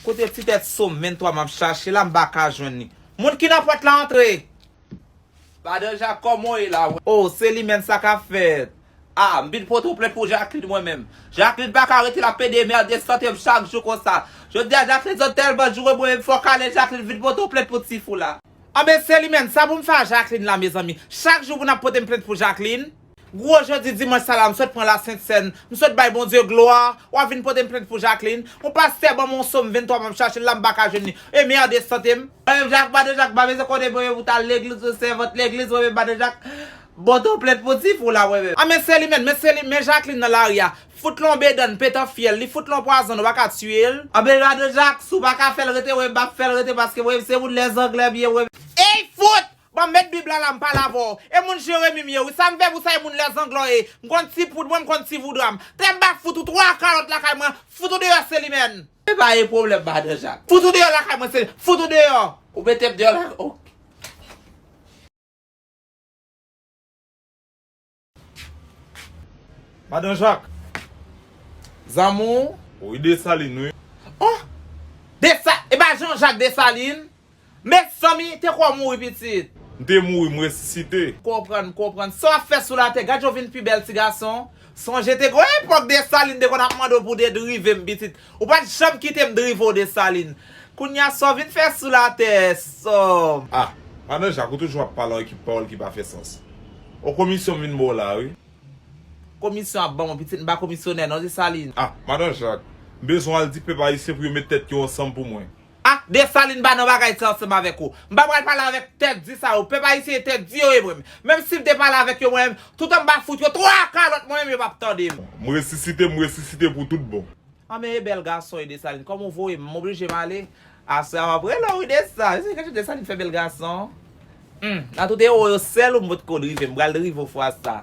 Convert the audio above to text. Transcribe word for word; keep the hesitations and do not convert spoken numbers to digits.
Kote ti tèt Sòm venntwa m ap chache la, m pa ka jwenn li. Moun ki nan pòt la, antre! Madan Jak, kòman w ye la? Oh, Selimèn, sa k ap fèt? Ah, m vin pote w plent pou Jacqueline mwen menm. Jacqueline pa ka rete la pede mède sante m chak jou konsa. Jodi a Jacqueline sot tèlman joure mwen menm, fòk ale Jacqueline vin pote w plent pou ti fou la. Anben Selimèn, sa pou m fè a Jacqueline la mezanmi? Chak jou pou n ap pote m plent pou Jacqueline? Gwo jodi dimanch sa la, m sot pran lasent sèn, m sot bay Bondye glwa, w ap vin pote m plent pou Jacqueline? Yon pastè ban m yon Sòm venntwa m ap chache l la, m pa ka jwenn li. E mède sante m. Mwen menm Jak, Madan Jak, m pa bezwen konnen mwen menm ou t al legliz, ou sèvant legliz, mwen menm Madan Jak, pote w plent pou ti fou la mwen menm. Ah, men Selimèn, men Selimèn, men Jacqueline nan lari a. Fout l yon bedann petan fyèl, li fout l yon pwazon, nou pa ka tiye l. Anben Madan Jak, si w pa ka fè l rete, mwen menm m ap fè l rete, paske mwen menm se moun Lèzanglè m ye, mwen menm. Ey, fout! Bon, m met Bib la la, m pale avè w. E moun Jeremi m ye, wi. Sa m fè pou sa, e moun Lèzanglè w ye. M konn ti poud mwen, m konn ti voudra m. Tè m pa fout ou twa kalòt lakay mwen, fout ou deyò Selimèn. E pa gen pwoblèm, Madan Jak. Fout ou deyò lakay mwen, Selimèn. Fout ou deyò. Ou mete m deyò lakay, ok. Madan Jak. Zamou. Wi, Desalin, wi. Oh! Desa-, e pa Jan Jak Desalin? Mezanmi, te kwè w mouri pitit. M te mouri, m resisite. Konprann, m konprann. Sa w ap fè sou latè, gad jan w vin pi bèl ti gason. Sonje te gon epòk Desalin te konn ap mande w pou w te drive m pitit. Ou pa t janm kite m drive w Desalin. Kounye a sa w vin fè sou latè, Sòm? Ah, Madan Jak, ou toujou ap pale yon ekip pawòl ki pa fè sans. On komisyon m vin ba w la, wi. Komisyon ap ban mwen pitit, m pa komisyonè non, Desalin. Ah, Madan Jak, m bezwen w al di pèp ayisyen pou yo met tèt yo ansanm pou mwen. Ah, Desalin pa nan bagay sa ansanm avèk ou. M pa pral pale avèk tèt di sa yo. Pèp ayisyen tèt di yo ye mwen menm. Menm si m te pale avèk yo mwen menm, toutan m pa fout yo twa kalòt mwen menm yo p ap tande m. M resisite, m resisite pou tout bon. Anben e bèl gason e Desalin. Kòm ou voye m, m oblije m ale. Aswè a m ap rele w wi Desa. Se kèk Desalin fè bèl gason. Hmm, nan tout ewo yo sèl ou m potko drive, m pral drive w fwa sa.